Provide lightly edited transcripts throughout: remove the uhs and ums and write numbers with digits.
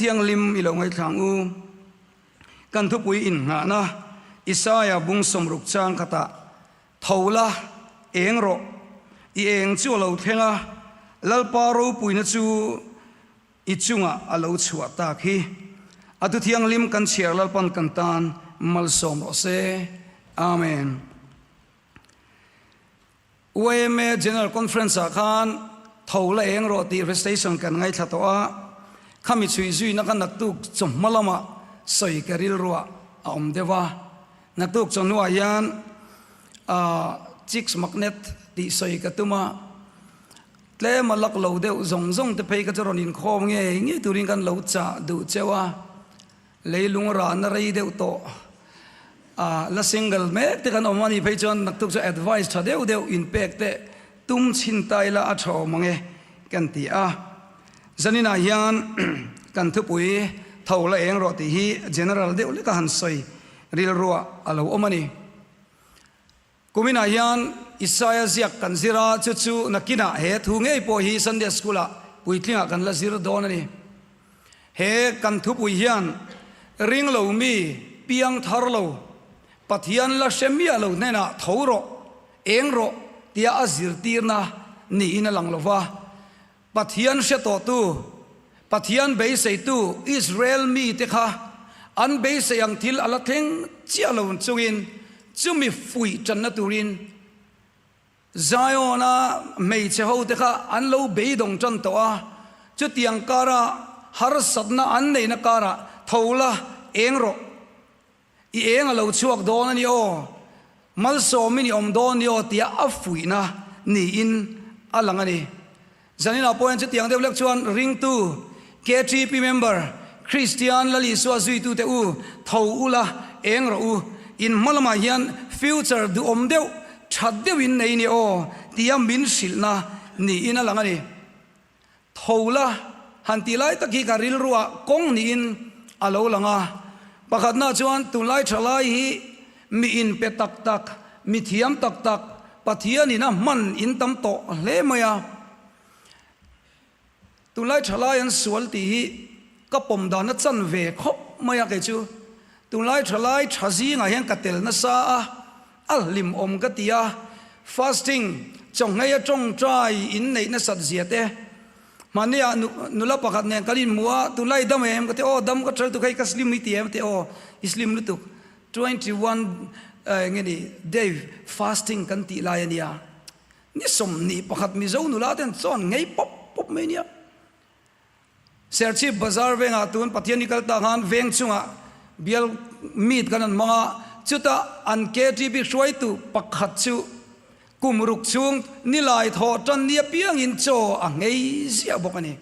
Thianghlim i lo ngaithlang u. Kan thupui innghahna Isaia bung 60 chang khatah Tho la, eng rawh, i eng chu a lo thleng a, Lalpa ropuina chu i chungah a lo chhuah tak hi. A thu thianghlim kan chhiar Lalpan kan tan malsawm rawh se. Amen. YMA General Conference ah khan tho la eng rawh tih recitation kan ngaithla tawh a, khami chhui zuina kha naktuk chawhma lamah sawi ka rilruah a awm deuh a. Naktuk chawhnuah hian Chicks Magnet tih sawi ka tum a, tlem a lak lo deuh zawng zawng te phei kha chu rawn inkhawm ngei ngei turin kan lo chah duh cheu a. Leilung rahna rei deuh tawh a la single mek te kan awm a nih phei chuan naktuk chu advice tha deuh deuh inpek te tum chhin ta ila a tha awm ang e kan ti a. Zaninah hian kan thupui tho la eng rawh tih hi general deuh leka han sawi rilruah a lo awm a ni. Kuminah hian Isaia ziak kan zir a, chu chu nakinah he thu ngei pawh hi Sunday School-ah puitlingah kan la zir dawn a ni. He kan thupui hian ring lo mi, piang thar lo, Pathian la hre miah lo hnenah tho rawh, eng rawh tia a zirtirna niin a lang lo va. Pathian hre tawhtu, Pathian beiseitu Israel mite kha an beisei ang thil a la thleng chiah lo chungin chumi fuih tanna turin Zion-a hmeichhe hote kha an lo beidawng tan tawh a, chutiang kara harsatna an neihna karah tho la eng rawh. I eng a lo chhuak dawn a ni aw, malsawmin i awm dawn ni aw tia a fuihna niin a lang a ni. Zaninah pawh hian chutiang deuh lek chuan ringtu, KTP member, Kristian Lal Isua zuitute u, tho ula, eng rawh u, in hma lamah hian future duhawm deuh, that deuhin nei ni aw tia min hrilhna niin a lang a ni. Tho la, han tih lai tak hi ka rilruah kawng niin a lo lang a. Pakhatna chuan tunlai thalai hi mi inpe tak tak, mi thiam tak tak, Pathianin a hman in tam tawh hle mai a. Tunlai thalai an sual tih hi ka pawm dan a chan ve khawp mai a kei chu. Tunlai thalai tha zingah hian ka tel nasa a, A hlimawm ka ti a, fasting, chawnghei a tawngtai inneih nasat zia te. Hmaniah nula pakhat nen kan inhmu a, tunlai dam em ka ti, aw dam ka ṭhal tuk hei ka slim i ti em a ti, aw i slim lutuk, 21 enge ni day fasting kan tih lai a nia, ni 21 Mizo nula ten chawn nghei pawp pawp mai nia. Serchhip Bazar vengah tun Pathian i kal tak khan veng chungah bial meet kan an hmang a, chutah an KTP hruaitu pakhat chu kum ruk chhung nilai thawh tan ni apiangin chaw a nghei ziah bawk a ni.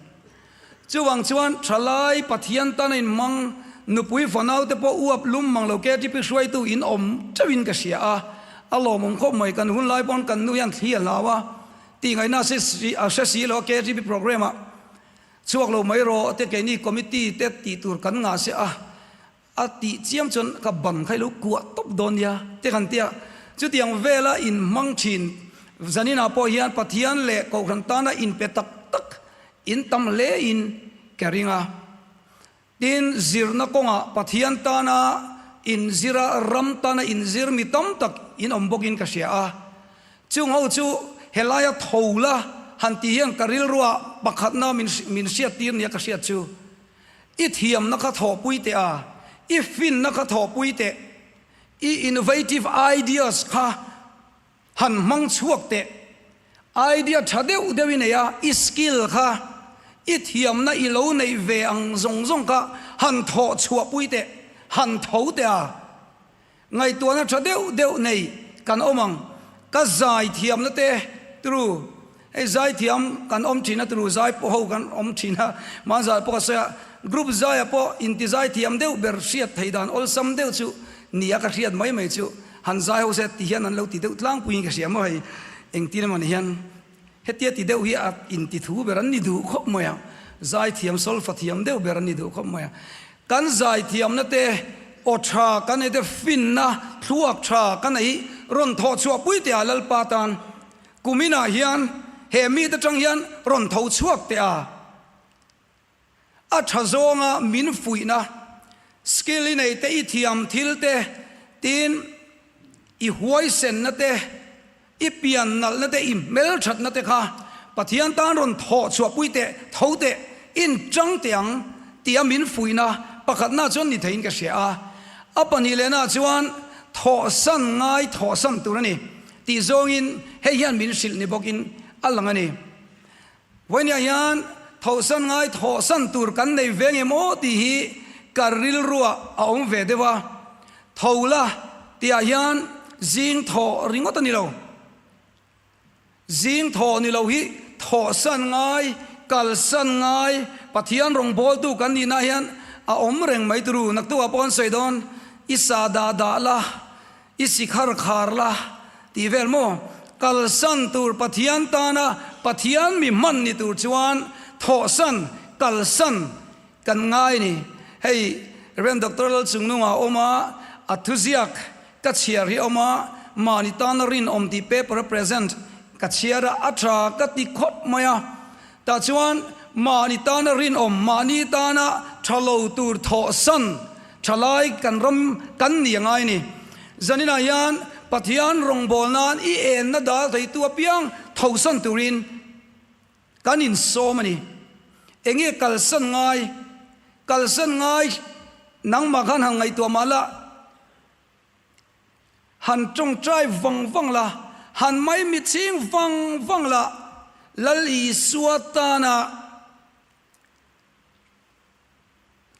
Chuvang chuan thalai Pathian tan a inhmang nupui fanaute pawh uap lum mang lo KTP hruaitu in awm teuhin ka hria a, a lawmawm khawp mai. Kan hunlai pawn kan nu hian thli a hlau a, Tih ngaihna a hre si lo a KGB programme ah chhuak lo mai rawh te keini committee te tih tur kan ngah se a a tih chiam chuan ka ban kha ilo kuah tawp dawn nia te kan tia chutiang vela in hmang thin zaninah pawh hian Pathian leh Kohhran tana inpe tak tak in tam hle in ka ring a. Tin, zirna kawngah Pathian tana inzira ram tana inzir mi tam tak in awm bawkin ka hria a. Chung ho chu helaia tho la han tih hian ka rilruah pakhatna min min hriattir nia ka hriat chu, I thiamna kha thawhpui teh a, i finna kha thawhpui teh, i innovative ideas kha Han hmang chhuak teh. Idea tha deuh deuh i nei a, i skill kha, i thiamna i lo neih ve ang zawng zawng kha han thawh chhuahpui teh, han tho teh a. Ngaihtuahna tha deuh deuh nei kan awm ang. Ka zai thiamna te turu, hei zai thiam kan awm thin a turu, zai pawh ho kan awm thin a, mahni pawh ka sawi a, group zaiah pawh inti zai thiam deuh ber hriat theih dan awlsam deuh chu nia ka hriat mai mai chu. Han zai ho se ti hian an lo ti deuh tlangpuiin ka hria maw hei engtin emaw ni hian hetia ti deuh hi a inti thu ber an ni duh khawp mai a, zaithiam solfa thiam deuh ber an ni duh khawp mai a. Kan zaithiamna te aw tha kan nei te finna thluak tha ka nei rawn thawh chhuah pui teh a Lalpa tan kuminah hian he mite tang hian rawn tho chhuak teh a. A tha zawnga min fuihna, skill i nei te, i thiam thil te, tin i huaisenna te, i pian nalhna te, i hmelthatna te kha Pathian tan rawn thawh chhuahpui teh, tho teh, inchang teh ang tia min fuihna pakhatna chuan ni theiin ka hria a. A pahnih lehna chuan thawhsan ngai thawhsan tur a ni tih zawngin hei hian min hrilh ni bawkin a lang a ni. Vawinia hian thawhsan ngai thawhsan tur kan nei ve nge maw tih hi ka rilruah a awm ve deuh a. Tho la tihah hian zing thawh ringawt a ni lo. Zing thawh ni lo hi thawhsan ngai, kalsan ngai, Pathian rawngbawltu kan nihna hian a awm reng mai turu. Naktuah pawh an sawi dawn, i sa dah dah la, I sikhar khar la tih vel maw? Kalsan tur Pathian tana Pathian mi hman ni tur chuan thawhsan, kalsan kan ngai ni. Hei Rev Doctor Lalchungnunga a awm a, a thuziak ka chhiar hi a awm a, mahni tana rinawm tih paper a present ka chhiar a, a tha ka ti khawp mai a. Tah chuan mahni tana rinawm, mahni tana tha lo tur thawhsan thalai kan ram kan ni a ngai a ni. Zaninah hian Pathian rawngbâwl nan i enna dâl theitu apiang thosan turin kan insawm a ni. Enge kalsan ngai? Kalsan ngai nangmah khan han ngaihtuah mah la. Han tawngtai vang vang la, han maimichhing vang vang la, Lal Isua tana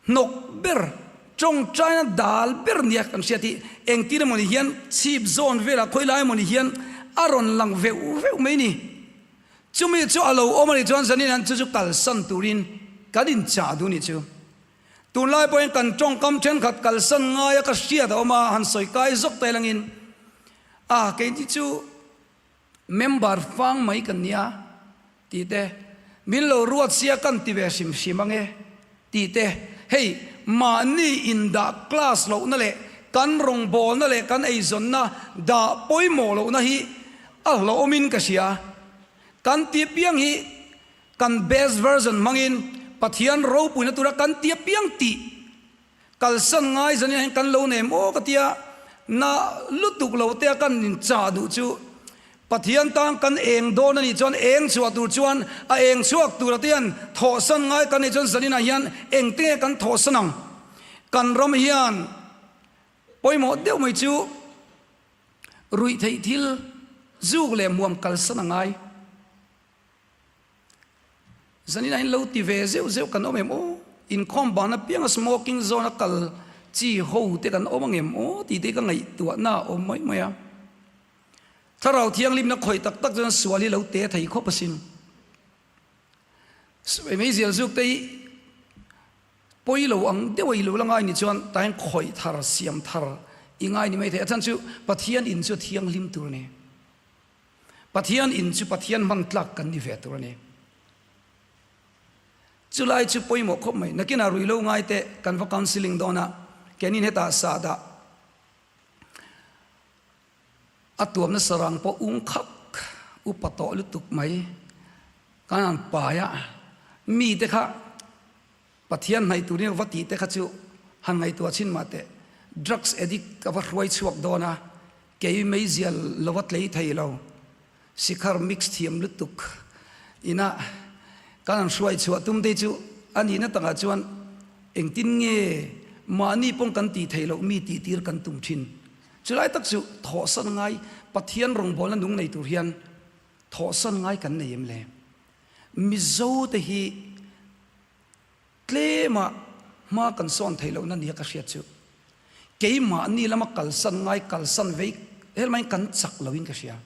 hnawk ber, tawngtaina dal ber nia kan hriat hi engtin emawni hian chhip zawn velah khawilai emawni hian a rawn lang veuh veuh mai ni. Chumi chu a lo awm a nih chuan zanin hian chu chu kalsan turin kan inchah duh nih chu. Tunlai pawhin kan tawngkam thenkhat kalsan ngaia ka hriat a awm a, han sawi kai zawk ta ilangin a keini chu member fang mai kan nia tih te, min lo ruat sia kan ti ve hrim hrim ange tih te, hei mahni indah class lohna leh kan rawngbawlna leh kan eizawnna dah pawimawh lohna hi a hlauhawmin ka hria. Kan tih piang hi Kan best version hmangin Pathian ropuina tura kan ti apiang tih kalsan ngai zan hian kan lo nei maw ka tia, na lutuk lo te a kan inchah duh chu Pathian tan kan eng dawn a nih chuan eng chhuah tur chuan a eng chhuak tura te hian thawhsan ngai kan nih chuan zaninah hian engte nge kan thawhsan ang? Kan ram hian pawimawh deuh mai chu ruih theih thil zuk leh muam kalsan a ngai. Zanin ah in lo ti ve zeuh zeuh kan awm em aw? Inkhawm ban apianga smoking zone a kal chi ho te kan awm ang em aw tih te hi ka ngaihtuahna a awm mai mai a. Thlarau thianghlimna khawih tak tak chuan sual hi lo te thei khawp asin. Meizial zuk te hi pawi lo ang deuh a i lo la ngai ni chuan tah hian khawih thar siam thar i ngai ni mai thei. A chhan chu Pathian in chu a thianghlim tur a ni. Pathian in chu Pathian hman tlak kan ni ve tur a ni. Chulai chu pawimawh khawp mai. Nakinah rui lo ngai teh kan va counselling dawn a, kenin hetah sahdah a tuamna sarang pawh ung khak upa tawh lutuk mai kan han pai a, mite kha Pathian hnaih turin va tih te kha chu han ngaihtuah chhin mah teh. Drugs addict ka va hruai chhuak dawn a, kei meizial lo va tlei thei lo. Sikhar mix thiam lutuk ina kan han hruai chhuah tum te chu a nihna takah chuan engtin nge mahni pawng kan tih theih loh mi tih tir kan tum thin. Chulai tak chu thawhsan ngai Pathian rawngbawlna nung nei tur hian thawhsan ngai kan nei em le? Mizo te hi Tlema hma kan sawn theih lohna nia ka hriat chu keimahni lama kalsan ngai kalsan vei helmaiin kan chak loin ka hria.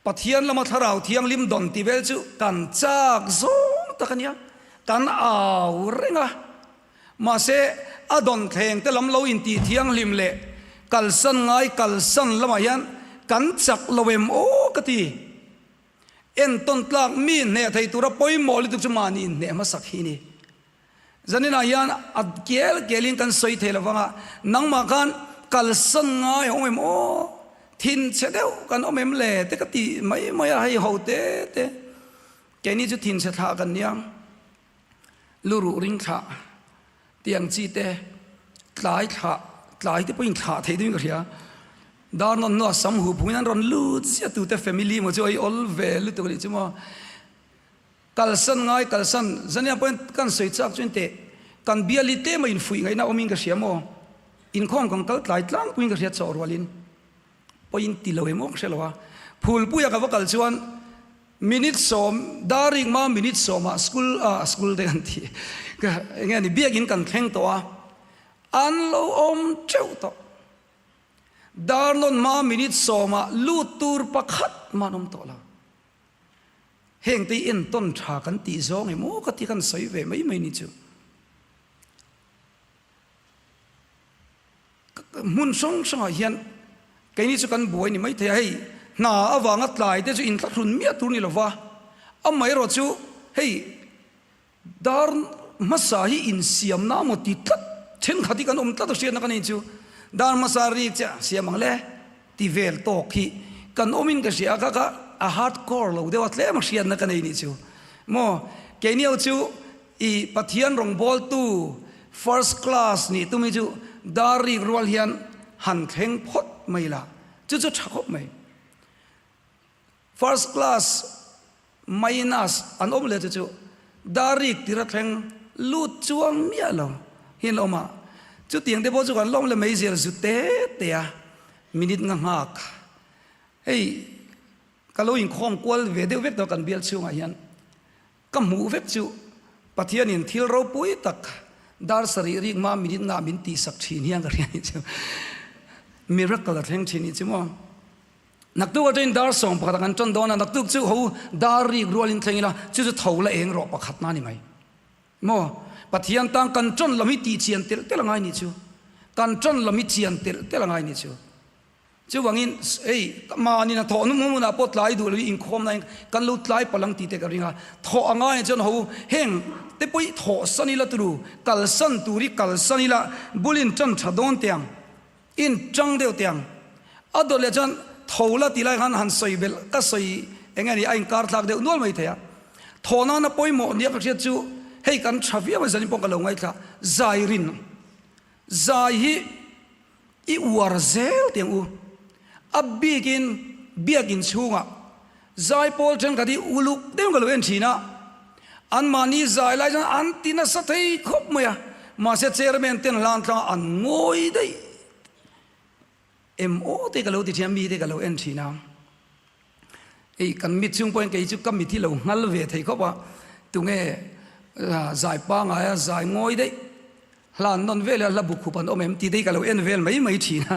Pathian lama thlarau thianghlim dawn ti vel chu kan chak zawng tak a nia, kan au reng a. Mahse a dawn thleng te lam lo intih thianghlim leh kalsan ngai kalsan lamah hian kan chak lo em aw ka ti. Entawn tlak mi hneh thei tura pawimawh lutuk chu mahni inhneh hmasak hi ni. Zaninah hian a kel kelin kan sawi thei lovang a, nangmah khan kalsan ngai a awm em aw, thinchhe deuh kan awm em le te ka ti mai mai a, hei ho te te keini chu thinchhe thlah kan nia. Luruh ring thlah tiang chi te, tlai thlah, tlai te pawhin thlah theih deuhin ka hria. Dar nawn hnua sam huh phungin an rawn lut ziah tute family maw chu a i awl ve lutuk a nih chu maw. Kalsan ngai kalsan zania pawhin kan sawi chak chuan teh kan bial hi tlema infuih ngaihna awmin ka hria maw. Inkhawm kan kal tlai tlangpuiin ka hria chawh rualin pawhin ti lo em aw ka hre lo a. Phulpuia ka va kal chuan Minute sawm, darik ma minute sawmah school ah school te kan ti ka eng nge ni biakin kan thleng tawh a, an lo awm teuh tawh. Darlawn ma minute sawmah lut tur pakhat mah an awm tawh lo. Heng te hi entawn tha kan tih zawng emaw ka ti kan sawi ve mai mai ni chu. Hmun hrang hrangah hian keini chu kan buai ni maithei a, hei hna avanga tlai te chu inthlahrun miah tur ni lova, amaherawh chu hei dar hmasa hi insiamna amaw ti tlat thenkhat hi kan awm tlat a hriatna ka nei chu, dar hmasa rik chiah siam ang le ti vel tawk hi kan awmin ka hria a, kha kha a hard core lo deuh a tlem a hriatna ka nei nih chu maw keini ho chu I Pathian rawngbawltu first class nih tum hi chu dar rik rual hian han thleng phawt mai la, chu chu tha khawp mai. First class minus an awm leh chu chu dar rik tir a thleng lut chuang miah lo hi an awm a, chutiang te pawh chu kan lawm leh mai zel zu te te a minute nga nghak hei ka lo inkhawm kual ve deuh vek tawh kan bial chhungah hian. Ka hmuh vek chu Pathianin thil ropui tak dar sarih rik hma minute ngah min tihsak thin hian ka hria nih chu. Miracle a thleng thin nih chu maw. Naktuk atangin dar sawm pakhat ah kan tan dawn a, naktuk chu ho dar rik rualin thleng ila chu chu tho la eng rawh pakhat na ni mai. Maw Pathian tan kan tan lam hi tih chian telh telh a ngai nih chu. Kan tan lam hi chian telh telh a ngai nih chu. Chuvangin, hei, mahni a thawh hnum hmunah pawh tlai duh loin inkhawmna in kan lo tlai palh ang tih te ka ring a. Thawh a ngai chuan ho heng te pawh hi thawh san ila turu, kalsan tur hi kalsan ila bul in tan tha dawn teh ang, in tang deuh teh ang. A dawt leh chuan tho la tih lai khan han sawi belh ka sawi eng nge ni a inkar thlak deuh nual mai thei a. Thawh nana pawimawh nia ka hriat chu hei kan tha viau a zanin pawh ka lo ngaithla zai rin zai hi I uar zel teh ang u. A bikin biakin chhungah zaipawl thenkhat hi uluk deuhin ka lo en thin a, anmahni zai lai chuan an ti nasa thei khawp mai a, mahse chairman ten hlan tlangah an ngawi daih em aw te ka lo ti thin a, mite ka lo en thin a. Hei kan mit chung pawhin kei chu ka mit hi lo nghal ve thei khawp a, tunge zai pangaia zai ngawi daih Hlan nawn vel a hla buk khup an awm em tih te hi ka lo en vel mai mai thin a.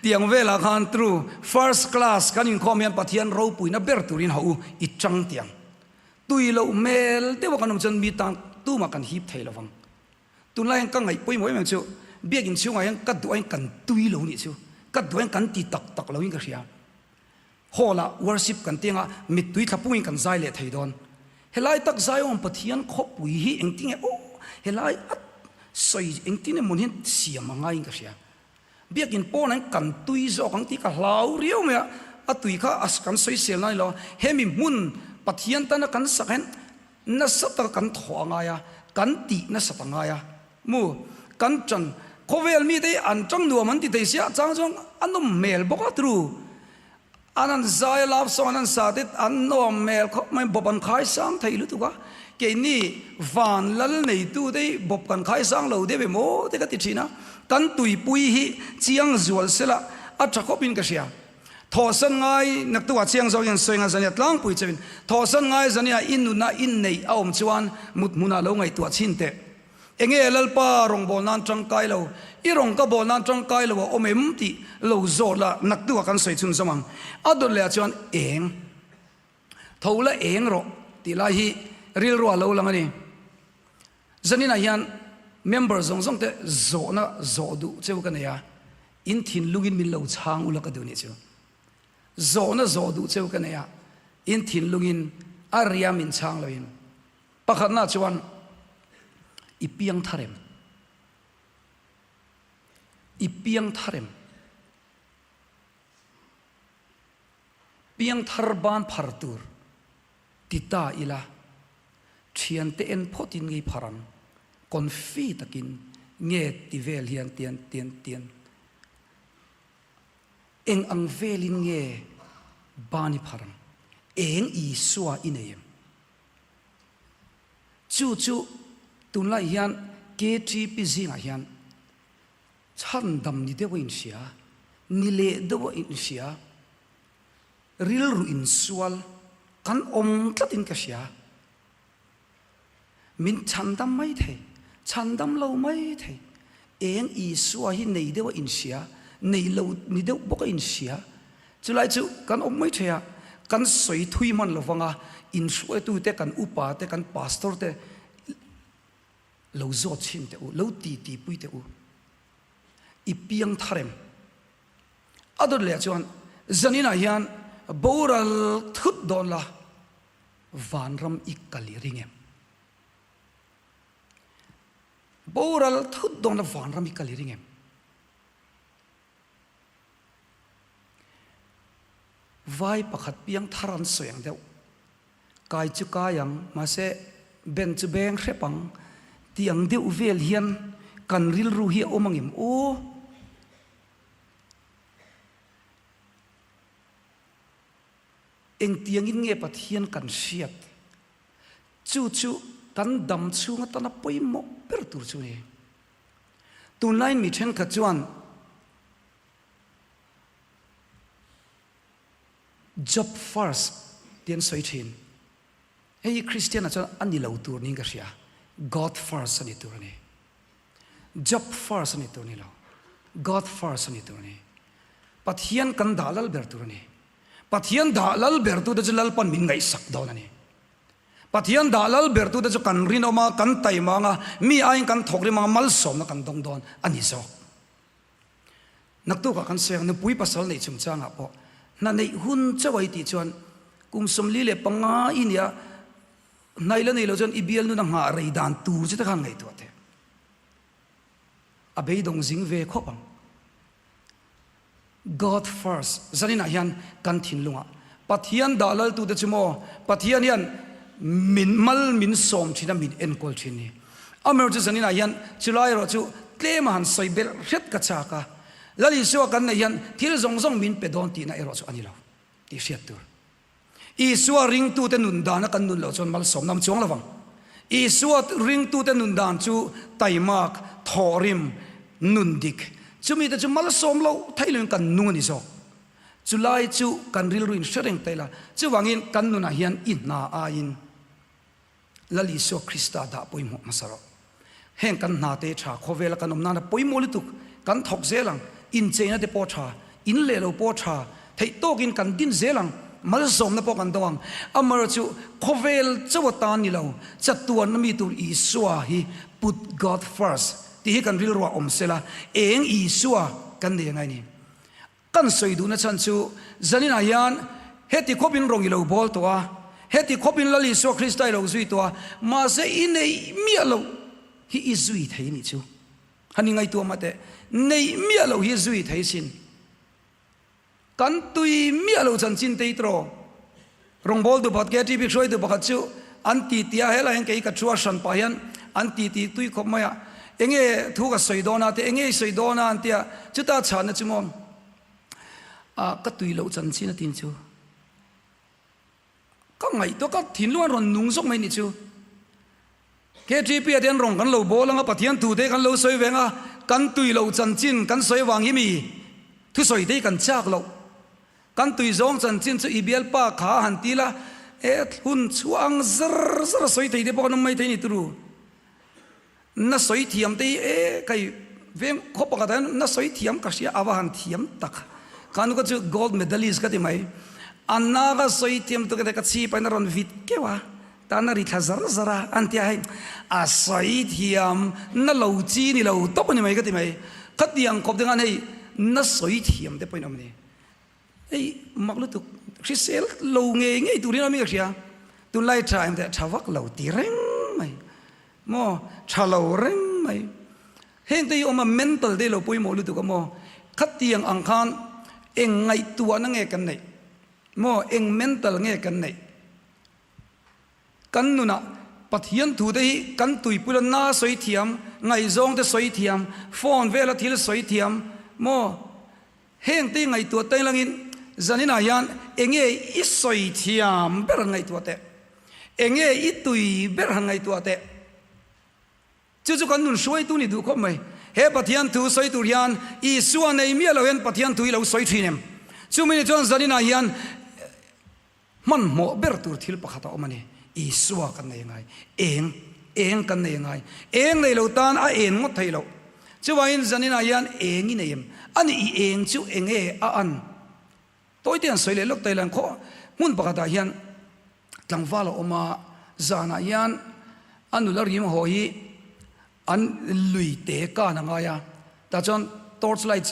Tiang velah khan tru first class kan inkhawm hian Pathian ropuina ber turin haw u i chang tiang. Tui loh hmel deuha kan awm chuan mi tan tumah kan hip thei lovang. Tunlai hian ka ngaih pawimawh em em chu biakin chhungah hian ka duh aiin kan tui lo nih chu ka duh aiin kan ti tak tak loin ka hria. Hall ah worship kan ti anga mittui thla pungin kan zai leh thei dawn. Helai tak Zion Pathian khawpui hi engtin nge aw helai a sawi engtin emaw hian siam a ngaiin ka hria. Biakin pawn ah hian kan tui zawk ang tih ka hlau riau mai a, a tui kha a kan sawisel na ni lo a, hemi hmun Pathian tana kan sak hian nasa taka kan thawh a ngai a, kan tih nasat a ngai a. Mu, kan ṭan khawvel mite hi an ṭang nuam an ti thei sia, chang chuan a nawm hmel bawk a tru. An an zai a love song an an sa te an nawm hmel khawp mai, bawp an khai sang thei lutuk a. Keini van lal neitu te hi bawp kan khai sang lo deuh em aw te ka ti ṭhin a. Kan tuipui hi chiang zual sela a ṭha khawpin ka hria. Thawhsan ngai naktukah chiang zawk hian sawi nga zania tlangpui chauhin thawhsan ngai zania i nuna inneih a awm chuan mut hmunah lo ngaihtuah chhin teh. Enge Lalpa rawngbâwl nân ṭangkai lo, i rawng ka bâwl nân ṭangkai lo a awm em tih lo zawt la, naktukah kan sawi chhun zawm ang. A dawt lehah chuan eng, tho la eng rawh tih lai hi rilru a lo lang a ni. Zaninah hian member zawng zawng te zawhna zawh duh cheu ka nei a, in thinlungin min lo chhang ula ka duh nih chu. Zawhna zawh duh cheu ka nei a, in thinlungin a ria min chhang loin. Pakhatna chuan i piang thar em? I piang thar em? Piang thar ban phar tur ti ta ila, thiante en phawtin ngei phar ang. Confi takin nge ti vel hian tian tian tian eng ang velin nge ban i phar ang? Eng Isua i nei em? Chu chu tunlai hian KTP zingah hian chhandam ni deuh a inhria, ni leh deuh a inhria, rilru insual kan awm tlatin ka hria. Min chhandam mai thei, chhandam lo mai thei. Eng Isua hi nei deuh a inhria, nei lo ni deuh bawk a inhria. Chulai chu kan awm mai thei a, kan sawi thui hman lo vang a, inhruaitute, kan upa te, kan pastor te lo zawt chhin teh u, lo ti ti pui teh u. I piang thar em? A dawt leh chuan zaninah hian boral thut dawn la. Vanram i kal i ring em? Boral thut dawna vanram i kal i ring em? Vai pakhat piang thar an sawi ang deuh. Kai chu kai ang, mahse ben chu beng hrep ang tih ang deuh vel hian kan rilru hi a awm ang em aw? Engtiangin nge Pathian kan hriat? Chu chu kan dam chhung atana pawimawh ber tur chu a ni. Tunlaiin mi thenkhat chuan job first tih an sawi thin. Hei hi Kristianah chuan a ni lo tur niin ka hria. God first a ni tur a ni. Job first a ni tur a ni lo. God first a ni tur a ni. Pathian kan dah lal ber tur a ni. Pathian dah lal bertute chu Lalpan min ngaihsak dawn a ni. Pathian dah lal bertute chu kan rinawm a, kan taima ang a, mi aiin kan thawk rim ang a, malsawmna kan dawng dawn a ni zawk. Naktukah kan sawi ang, nupui pasal neih chungchangah pawh hna neih hun chauh a i tih chuan kum 45 i nia, hna i la nei lo chuan i bialnun a nghah rei dan tur chu te khan ngaihtuah teh. A beidawng zing ve khawp ang. God first zaninah hian kan thinlungah Pathian dah laltute chu maw Pathian hian min mal min sawm thin a min enkawl thin ni. Amaherawhchu chu zaninah hian chulai erawh chu tlema han sawi belh hret ka chak a, Lal Isua kan neih hian thil zawng zawng min pe dawn tihna erawh chu a ni lo tih hriat tur. Isua ringtute nun dana kan nun loh chuan malsawmna awm chuang lovang. Isua ringtute nun dan chu taimak, thawhrim, nun dik. Chumite chu malsawm loh theih loin kan nung a ni zawk. Chulai chu kan rilru in hre reng ta ila. Chuvangin kan nunah hian i hna aiin Lal Isua Krista dah pawimawh hmasa rawh. Heng kan hna te tha, khawvela kan awm nana pawimawh lutuk, kan thawk zel ang, incheina te pawh tha, in leh lo pawh tha, theih tawkin kan din zel ang, malsawmna pawh kan dawng ang. Amaherawhchu chu khawvel chauh atan ni lo, chatuanna mi tur Isua hi put God first tih hi kan rilruah awm sela, eng Isua kan nei angai ni. Kan sawi duhna chhan chu zaninah hian heti khawpin rawng i lo bawl tawh a, heti khawpin Lal Isua Krista i lo zui tawh a, mahse i neih miah loh hi i zui thei nih chu. Han i ngaihtuah mah teh, neih miah loh hi zui thei sin. Kan tui miah loh chanchin te i tawh. Rawngbawltu pakhat KTP hruaitu pakhat chu an ti ti a, helai hian kei ka thu a hran pah hian an ti ti tui khawp mai a, enge thu ka sawi dawn a te, enge i sawi dawn a an ti a, chuta chhanna chu maw ah ka tui loh chanchin a tin chu ka ngaihtuah ka thinlung an rawn nung zawk mai nih chu. KTP ah te hian rawng kan lo bawl ang a, Pathian thu te kan lo sawi ve ang a, kan tui loh chanchin kan sawi avang hi mi thusawi te hi kan chak loh. Kan tui zawng chanchin chu i bialpa kha han ti la, e hun chhuah ang zar zar a sawi thei te pawh kan awm mai thei ni turu. Na sawi thiam te hi e kai veng khaw pakhat ah hian na sawi thiam ka hria a va han thiam tak. Kha nu ka chu gold medalist ka ti mai. A na ka sawi thiam tuk e ka chhip ah hian a rawn vit keuh a. Tan a ri thla zar zar a, an tia hei a sawi thiam na lo chi ni lo tawp a ni mai ka ti mai. Khatiang khawp te khan hei na sawi thiam te pawhin a awm a ni. Hei mak lutuk hrisel lo ngei ngei turin a awm in ka hria. Tunlai tha em teh tha vak lo ti reng mai maw tha lo reng mai. Heng te hi awm a mental te hi lo pawimawh lutuk a maw. Khatiang ang khan eng ngaihtuahna nge kan neih maw eng mental nge kan neih. Kan nunah Pathian thu te hi kan tuipui la na sawi thiam, ngaihzawng te sawi thiam, phone vela thil sawi thiam maw? Heng te hi ngaihtuah teng langin zaninah hian enge i sawi thiam ber han ngaihtuah teh? Enge i tui ber han ngaihtuah teh? Chu chu kan nun hruaitu ni duh khawp mai. He Pathian thu sawi tur hian Isua nei miah lo hian Pathian thu hi lo sawi thin em? Chumi ni chuan zaninah hian Hmanhmawh ber tur thil pakhat a awm a ni. Isua kan nei ngai. Eng, eng kan nei ngai. Eng nei lo tan a en ngawt thei loh. Chuvangin zaninah hian eng i nei em? A nih i eng chu eng nge a an? Tawite an sawi leh lawk ta ila khaw hmun pakhatah hian tlangval a awm a, zanah hian a nula rim haw hi An lui te kan a ngai a, tah chuan torch light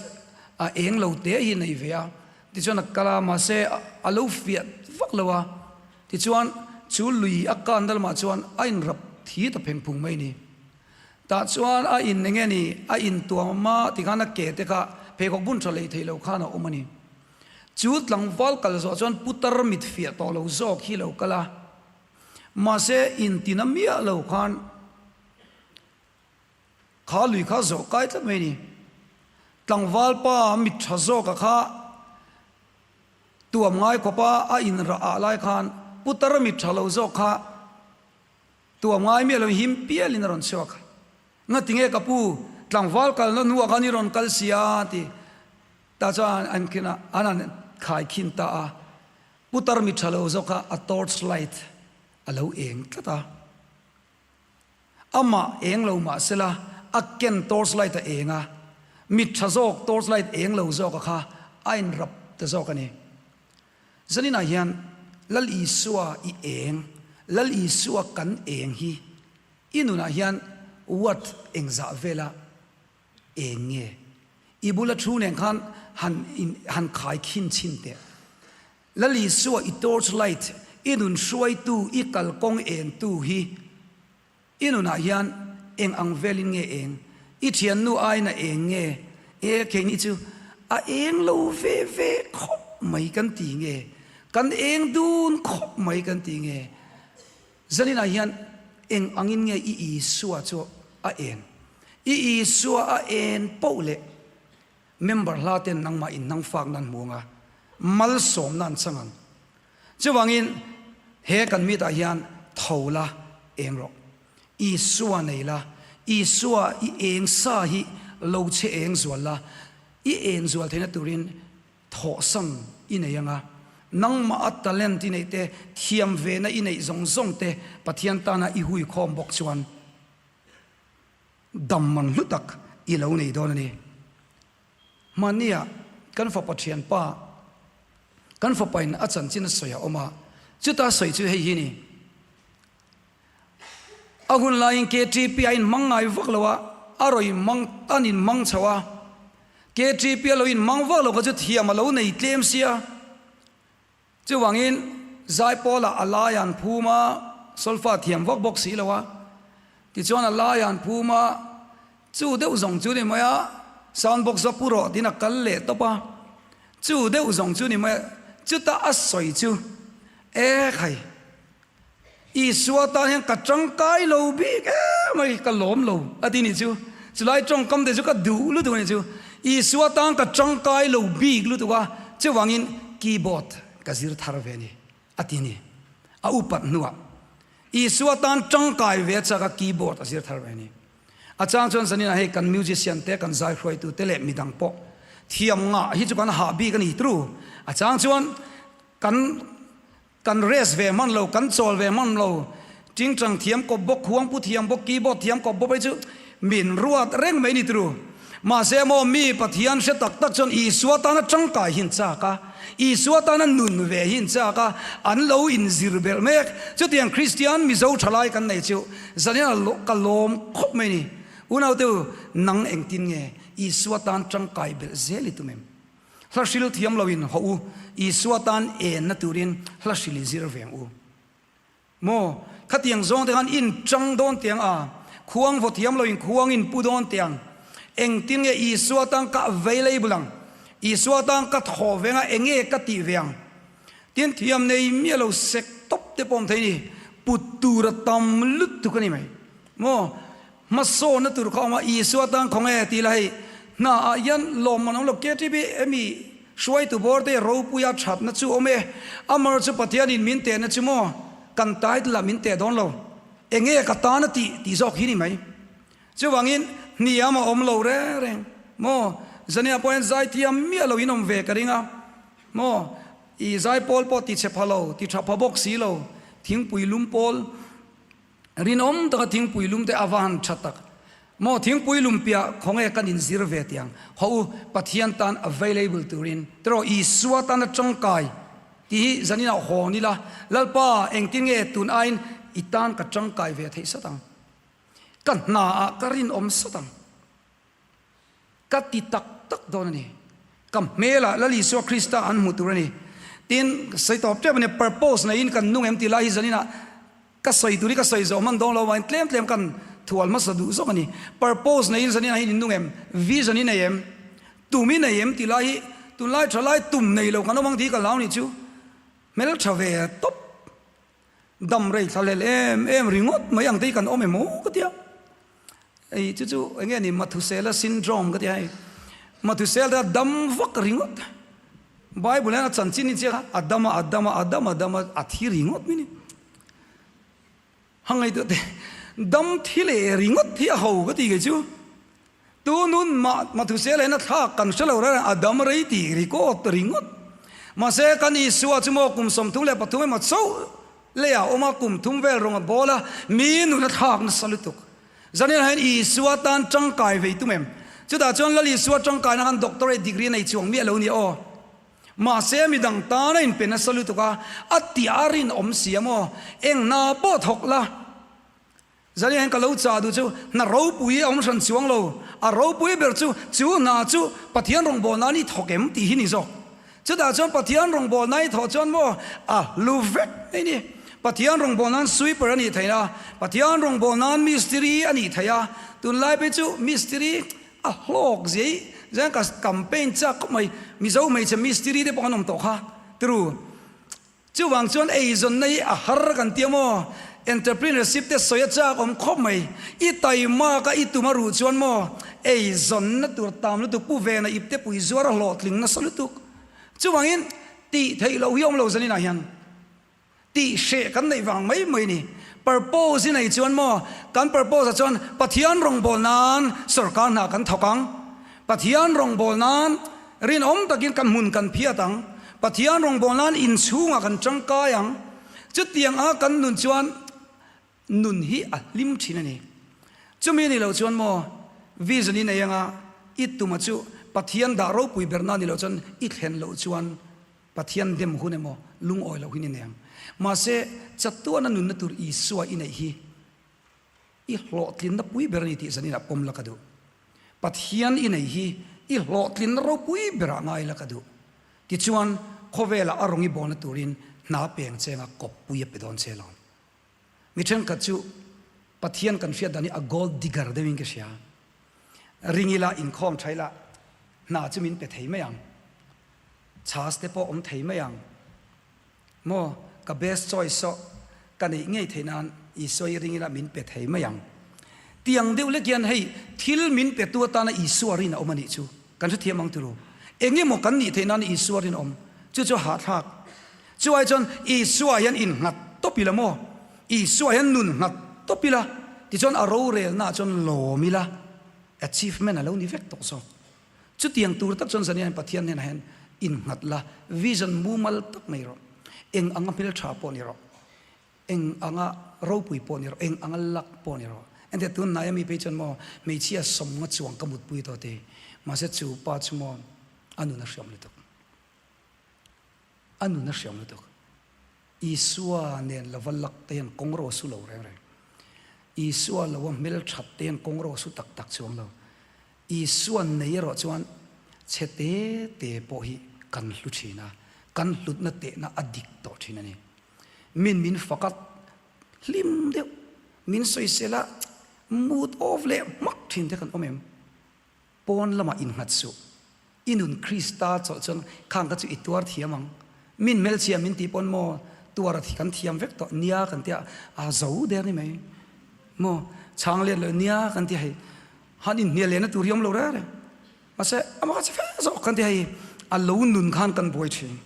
a eng lo te hi nei ve a, tichuan a kal a, mahse a lo fiah vak lo a, tichuan chu lui a kan na lamah chuan a inrap thi ta pheng phung mai a ni. Tah chuan a in enge ni, a intuam a tikhan a ke te kha pheikhawk bun tha lei thei lo khan a awm a ni. Chu tlangval kal zawh chuan putar mit fiah tawh lo zawk hi lo kal a, mahse intina miah lo khan, Kha lui kha zawh kai tlat mai a ni. Tlangval pa mit tha zawka kha tuam ngai khawpa a inrah ah lai khan putar mit tha lo zawk kha tuam ngai miah lo him pialin a rawn chhuak. Ngati nge ka pu tlangval kalna hnuah khan i rawn kal sia ti ta chuan an khin a, an han khaikhin ta a. Putar mit tha lo zawk kha a torch light a lo eng tlat a. Amah eng lo mah sela, a ken torch light a eng a, mit tha zawk torch light eng lo zawka kha a inrap ta zawk a ni. Zaninah hian Lal Isua i eng, Lal Isua kan eng hi i nunah hian watt engzah vela eng nge? I bula thu nen khan han han khai khin chhin teh. Lal Isua i torch light, i nun hruaitu, i kalkawng engtu hi i nunah hian eng ang velin nge eng? I thiannu aiin a eng nge? E, keini chu a eng lo ve ve khawp mai kan ti nge? Kan eng dun khawp mai kan ti nge? Zaninah hian eng angin nge i Isua chu a en? I Isua a en poh leh Member hla ten nangmah in nang fak nan hmu anga malsawm nan chang ang. Chuvangin he kan meet ah hian tho la eng rawh. Isua nei la, Isua i eng sa hi lo che eng zual la, i en zual theihna turin thawhsan i nei anga, nangmah a talent i neih te, thiam ve na i neih zawng zawng te Pathian tana i hui khawm bawk chuan, Dam man hlu tak i lo nei dawn a ni. Hmannia kan fapa thianpa, kan fapain a chanchin a sawi a awm a, chuta sawi chu hei hi ni. A hun laiin KTP a inhmang ngai vak lo a, a rawi hmang an inhmang chho a. KTP a lo inhmang vak lo kha chu thiam a lo nei tlem sia. Chuvangin, Zaipawlah a lai an phum a, solfa thiam vak bawk si lo a. Tichuan a lai an phum a, chu deuh zawng chu ni mai a, sound box va pu rawh tiin a kal leh tawp a. Chu deuh zawng chu ni mai a, chuta a sawi chu, E khai, Isua tan hian ka tangkai lo bik em mai, ka lawm lo a ti nih chu. Chulai tawngkam te chu ka duh lutuk a nih chu. Isua tan ka tangkai lo bik lutuk a, chuvangin keyboard ka zir thar ve a ni a ti a ni. A upat hnuah Isua tan tangkai ve chak a keyboard a zir thar ve a ni. A chang chuan zaninah hei kan musician te, kan zaihruaitu te leh midang pawh thiam ngah hi chu kan hah bik a ni tru. A chang chuan kan Kan rest ve hman lo, kan chawl ve hman lo, tingtang thiam kawp bawk, khuangpu thiam bawk, keyboard thiam kawp bawk hi chu min ruat reng mai ni turu. Mahse maw mi Pathian hre tak tak chuan Isua tana tangkai hi an chak a, Isua tana nun ve hi an chak a, an lo inzir belh mek. Chutiang Kristian Mizo thalai kan nei chu zanin a ka lawm khawp mai ni. Unaute u, nang engtin nge Isua tan tangkai belh zel i tum em? Hla hril thiam loin haw u, Isua tan enna turin hla hril i zir veng u. Maw, khatiang zawng te khan in chang dawn tiang a, khuang vaw thiam loin khuang in pu dawn tiang. Engtin nge Isua tan ka available ang? Isua tan ka thaw veng a, enge ka tih ve ang? Tin, thiam nei miah lo sek tawp te pawh awm thei ni. Put tur a tam lutuk a ni mai. Maw? Hmasawnna tur kha a awm a, Isua tan khawnge tih la hei hna ah hian lawmman awm lo. KTB hemi hruaitu bawr te ropuia thatna chu awm e. Amar chu Pathianin min tehna chu maw kan title ah min teh dawn lo. Enge ka tan a tih tih zawk hi ni mai. Chuvangin hniam a awm lo reng reng maw? Zania pawh hian zaithiam miah lo in awm ve ka ring a maw? I zaipawl pawh ti chhe pha lo, ti tha pha bawk si lo, thingpui lum pawl rinawm taka thingpui lum te a va han tha tak maw? Thingpui lum piah khawnge kan inzir ve tiang haw u, Pathian tan available turin tiraw Isua tana tangkai tih hi zaninah hawn ila, Lalpa engtin nge tun aiin i tan ka tangkai ve theih sat ang? Ka hna ah ka rinawm sat ang. Ka ti tak tak dawn a ni. Ka hmelah Lal Isua Krista an hmu tur a ni. Tin, ka sawi tawp tep a ni, purpose neiin kan nung em tih lai hi zaninah ka sawi tur hi ka sawi zawh hman dawn lo avangin tlem tlem kan thual hmasa duh zawk a ni. Purpose neiin zaninah hian in nung em? Vision i nei em? Tum i nei em tih lai hi tunlai thalai tum nei lo kan awm ang tih hi ka hlau nih chu. Hmeltha ve tawp. Dam rei thla hlel em em ringawt mai ang te hi kan awm em aw ka tia. Ei chu chu eng nge ni Mathusela syndrome ka tia hei. Mathusela te a dam vak ringawt. Bible hian a chanchin in chiak a, a dam a, a dam a, a dam a, dam a, a thi ringawt mai ni. Hangaihtuah te dam thi leh ringawt hi a ho ka ti kei chu. Tu nun mah Mathusela hian a thlak kan hre lo reng a dam rei tih record ringawt. Mahse kan Isua chu maw kum 33 emaw chauh leiah a awm a, kum thum vel rawng a bawl a, mi nun a thlak nasa lutuk. Zanin ah hian Isua tan tangkai vei tum em? Chutah chuan Lal Isua tangkaina khan doctorate degree a nei chuang miah lo nia aw. Mahse midang tan a inpe nasa lutuk a, a tih a rinawm si a maw? Eng hna pawh thawk la. Zania hian ka lo chah duh chu hna ropui a awm hran chuang lo, a ropui ber chu chu hna chu Pathian rawngbawlna an i thawk em tih hi ni zawk. Chutah chuan Pathian rawngbawlna i thawh chuan maw a hlu vek mai ni. Pathian rawngbawlna an sweeper a nih theih a, Pathian rawngbawlna an mistiri a nih theih a, tunlai phei chu mistiri a hlawk zia i zan ka campaign chak khawp mai, Mizo hmeichhe mistiri te pawh an awm tawh kha turu. Chuvang chuan eizawnna hi a har kan ti a maw? Entrepreneurship te sawi a chak awm khawp mai. I taimak a i tum a ruh chuan maw eizawnna tur tam lutuk pu vena ip te pui zuar a hlawhtling nasa lutuk. Chuvangin tih theih loh hi awm lo zaninah hian tih hreh kan neih vang mai mai ni. Purpose i nei chuan maw kan purpose ah chuan Pathian rawngbâwl nan sawrkar hna kan thawk ang. Pathian rawngbâwl nan rinawm takin kan hmun kan phiat ang. Pathian rawngbâwl nan inchhungah kan tangkai ang. Chutiang a kan nun chuan nun hi a hlim thin a ni. Chumi ni lo chuan maw vision i nei anga i tuma chu Pathian dah ropui berna ni lo chuan i thlen loh chuan Pathian dem hun emaw lungawi loh hi ni nei ang. Mahse, chatuana nunna tur Isua i neih hi I hlawhtlinna pui ber a ni tih zaninah pawm la ka duh. Pathian i nei hi i hlawhtlinna ropui berah ngai la ka duh. Tichuan, khawvelah a rawng i bawlna turin hna peng chenga kawppui a pe dawn che lo. Mi thenkhat chu Pathian kan hriat dan hi a gold digger deuhin ka hria. Ring ila, inkhawm tha ila, hna chu min pe thei mai ang. Chhas te pawh awm thei mai ang. Maw, ka best choice saw ka neih ngei theih nan Isua i ring ila min pe thei mai ang. Tiang deuh lek hian hei thil min pe tu atana Isua rin a awm a nih chu kan hrethiam ang turu. Eng emaw kan nih theih nan Isua rin a awm chu chu hahthlak. Chu ai chuan Isua hian innghat tawp ila maw? Isua hian nun nghat tawp ila tichuan a rorelnaah chuan lawm ila achievement a lo ni vek tawh zawk. Chutiang tur tak chuan zaniain Pathian hnenah hian innghat la, vision mumal tak nei rawh. Eng anga hmeltha pawh ni rawh, eng anga ropui pawh ni rawh, eng anga luck pawh ni rawh. Engtia tun hnaia mi phei chuan maw hmeichhia sawmnga chuang ka mutpui tawh ti. Mahse chu pa chu maw a nun a hriam lutuk. A nun a hriam lutuk. Isua nen lova luck te hian kawng ro su lo reng reng. Isua lova hmelthat te hian kawng ro su tak tak chuang lo. Isuan nei erawh chuan chhe te te pawh hi kan hlu thin a, kan hlutna tehna a dik tawh thin a ni. Min min fak a, hlim deuh, min sawisel a, mood off leh hmak thin te kan awm em? Pawn lamah innghat suh. I nun Krista chawlh chuan khang kha chu i tuar thiam ang. Min hmelchhia min tih pawn maw? Tuar a kan thiam vek tawh nia kan tia a zo der ni mai. Maw chhang let lo nia kan tia hei han inhnial lehna tur hi awm lo reng reng. Mahse amah kha che fe zawk kan tia hei a lo nun khan kan buai thin.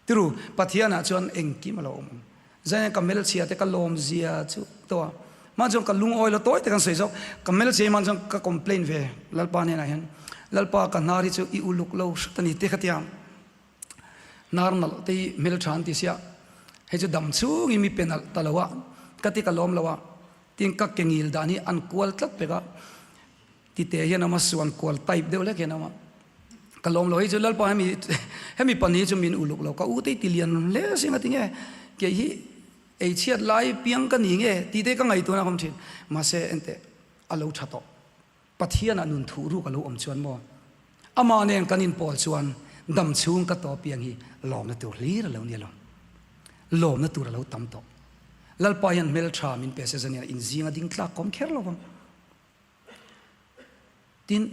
Tiru Pathianah chuan engkim a lo awm ang. Zaina ka hmelchhia te ka lawm zia chu to a. Mah chuan ka lungawi lo tawi te kan sawi zawk. Ka hmelchhia hi mah chuan ka complain ve Lalpa hnenah hian Lalpa ka hnar hi chu i uluk lo hret a ni te kha tia. Hnar nalh te hi hmeltha an ti sia. Hei chu dam chhungin mi pe nalh ta lo a ka ti ka lawm lo a. Tin ka ke ngil dan hi an kual tlat pek a. Tite hian awm a, suan kual type deuh hlek hian awm a. Ka lawm lo, hei chu Lalpa hemi hemi pahnih hi chu min uluk lo, ka u te hi ti lian hle sin a ti nge, kei hi ei chhiat lai piang ka ni nge tih te ka ngaihtuahna ka awm thin. Mahse enteh a lo tha tawh. Pathianah nun thuh ruk a lo awm chuan maw? Amah nen kan inpawl chuan dam chhung ka tawp piang hi lawmna tur hlir a lo ni alawm. Lawmna tur a lo tam tawh. Lalpa hian hmeltha min pe se zaniah inzinga ding tlak ka awm kher lo vang. Tin,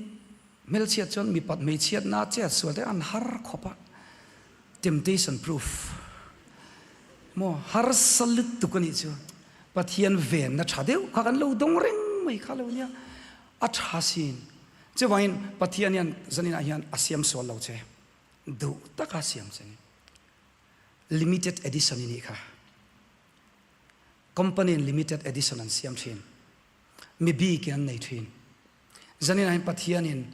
hmelchhiat chuan mipat hmeichhiatna chet sual te an har khawp a, temptation proof maw harsa lutuk a nih chu Pathian venna tha deuh kha kan lo dawng reng mai kha lo nia, a tha sin. Chuvangin Pathian hian zaninah hian a siam sual lo che, duh taka siam che ni. Limited edition i nih kha. Company in limited edition an siam thin. Mi bikin an nei thin. Zanin ah hin Pathianin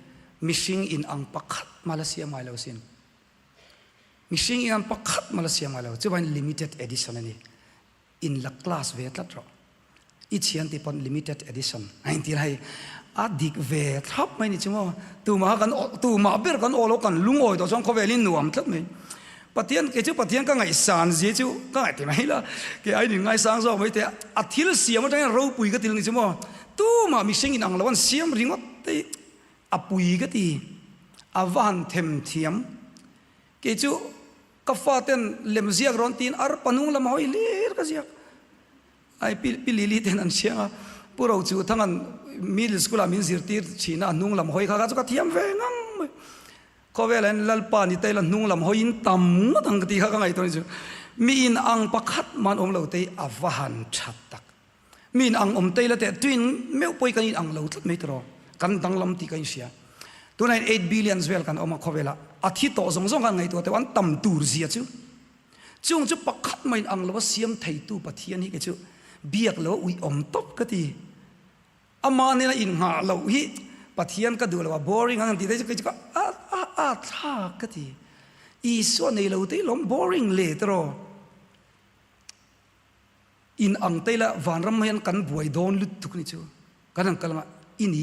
mihring in ang pakhat mah la siam ngai lo sin. Mihring in ang pakhat mah la siam ngai lo. Chuvangin limited edition a ni. In la class ve tlat rawh. I thian ti pawn limited edition a intir hei. A dik ve thlap mai ni chu maw. Tumah kan tumah ber kan aw lo kan lungawi tawh chuan khawvel hi nuam tlat mai. Pathian kei chu Pathian ka ngaihsan zia chu ka ngaih ti mai la, kei aiin in ngaisang zawk mai teh a, a thil siam atangin ropui ka ti lo ni chu maw, tumah mihring in ang lo an siam ringawt te hi a pui ka ti, a va han them thiam, kei chu ka faten lem ziak rawn tiin arpa hnung lam hawi hlir ka ziak, ai pi pi Lili ten an siang a, Pu Rochuhthanga'n middle school ah min zirtir thin a, a hnung lam hawi kha kha chu ka thiam ve ngang mai. Khawvel hian Lalpa ni taila hnung lam hawiin tam ngawt ang ka tih kha ka ngaihtuah ni chu. Mi in ang pakhat man awm lo te hi a va han that tak. Mi in ang awm taila teh tuin meuh pawh hi kan in ang lo tlat mai tiraw. Kan danglam tih ka inhria. Tunah hian eight billions vel kan awm a khawvelah a thi tawh zawng zawng khan ngaihtuah teuh an tam tur zia chu. Chung chu pakhat mah in ang lo a siam theitu Pathian hi kei chu biak lo a uiawm tawp ka ti. Amah nena innghah loh hi Pathian ka duh lo a, boring ang tih te chu kei chu ka a a a thlak ka ti. Isua nei lo te hi lawm boring le tiraw. In ang te ila vanram hian kan buai dawn lutuk ni chu. Kan han kal anga i ni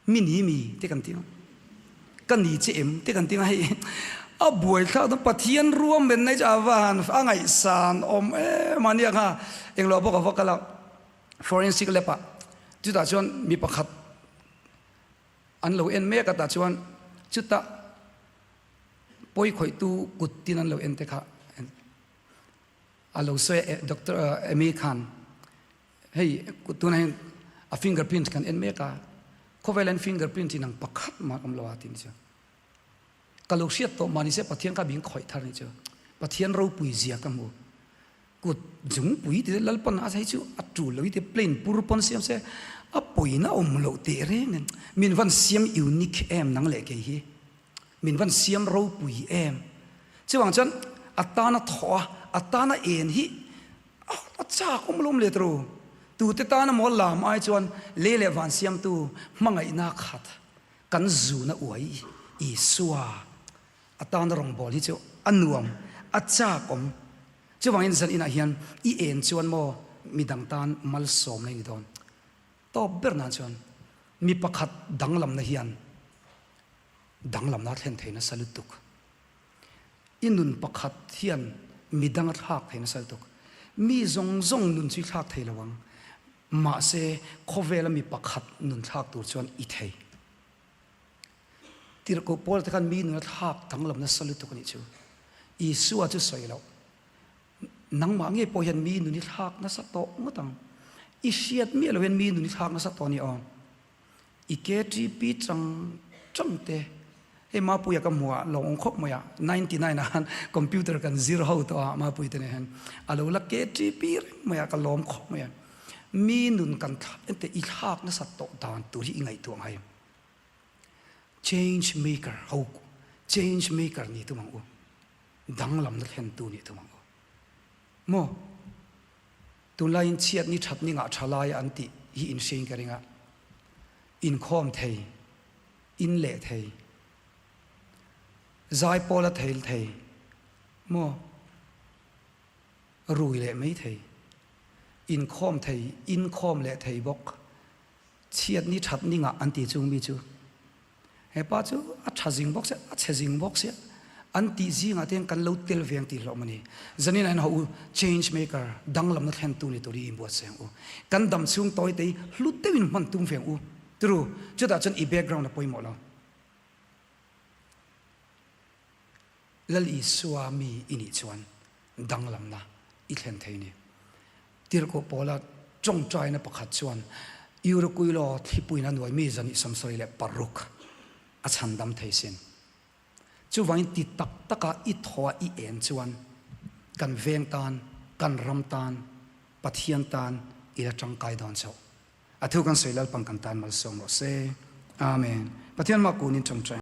mi ni mi te kan ti ang. Ka ni che em te kan ti anga hei a buai thlak dawn Pathian ruahmanna hi chu a va han a ngaihsan awm em a nia kha englo bawk a va kal a. Forensic lab ah chutah chuan mi pakhat an lo en mek a tah chuan chutah pawi khawihtu kut tin an lo en te kha a lo sawi a Doctor Amy khan hei tunah hian a fingerprint kan en mek a khawvel hian fingerprint inang pakhat mah awm lo a tih ni chuan Ka lo hriat tawh mah nise Pathian kha min khawih thar nih chu. Pathian ropui zia ka hmu. Kut zungpui ti Lalpan a hei chu a tul lo hi ti plain pur pawn siam se a pawina awm loh teh reng in min van siam unique em nang leh kei hi. Min van siam ropui em. Chuvang chuan a tana thawh a, a tana en hi a chak awm lo awm let ru. Tute tana maw lam ai chuan lei leh van siamtu hmangaihna khat Kan zuna uai Isua atana rawngbâwl hi chu a nuam, a châk awm. Chuvangin zan inah hian i en chuan maw mi dang tân malsâwmna i ni dâwn. Tâwp ber nân chuan mi pakhat danglamna hian danglamna a thlen thei nasa lutuk. I nun pakhat hian mi dang a thlâk thei nasa lutuk. Mi zawng zawng nun chu i thlâk thei lo ang. Mahse, khawvela mi pakhat nun thlak tur chuan i thei. Tirhkoh Paula te khan mi nuna thlak danglam nasa lutuk a nih chu. Isua chu sawi loh. Nangmah ngei pawh hian mi nun i thlak nasa tawh ngawt ang. I hriat miah lo hian mi nun i thlak nasa tawh a ni aw. I KTP chang chang te. Hei Mapuia ka hmuh a lawng awm khawp mai a, 99 ah khan computer kan zir ho tawh a Mapui te nen hian a lo la KTP reng mai a ka lawm khawp mai a. Mi nun kan thlak ente i thlak nasat tawh dan tur hi i ngaihtuah ngai. Change maker ho change maker ni tum ang u. Danglamna thlentu ni tum ang u. Maw? Tunlaiin chhiat ni that ni ngah tha lai an tih hi inhriain ka ring a. Inkhawm thei, in leh thei, zai pawl a theil thei, maw? Rui leh mai thei, inkhawm thei, inkhawm leh thei bawk. Chhiat ni that ni ngah an ti chung mi chu he pa chu a tha zing bawk sia, a chhe zing bawk sia an tih zingah te hian kan lo tel ve ang tih hlawm a ni. Zanin ah hian haw u change maker danglamna thlentu ni tur hi inbuatsaih ang u. Kan dam chhung tawi te hi hlut deuhin hman tum ve ang u. Turu, chutah chuan i background a pawimawh lo. Lal Isua mi i nih chuan danglamna i thlen thei ni. Tirhkoh Paula tawngtaina pakhat chuan Eurokuilo thlipuina nuai mi zan i 76 a chhandam thei sin. Chuvangin ti tak taka i thaw a i en chuan kan veng tan, kan ram tan, Pathian tan i la tangkai dawn chauh. A thu kan sawi Lalpan kan tan malsawm rawh se. Amen. Pathian mah kunin tawngtai.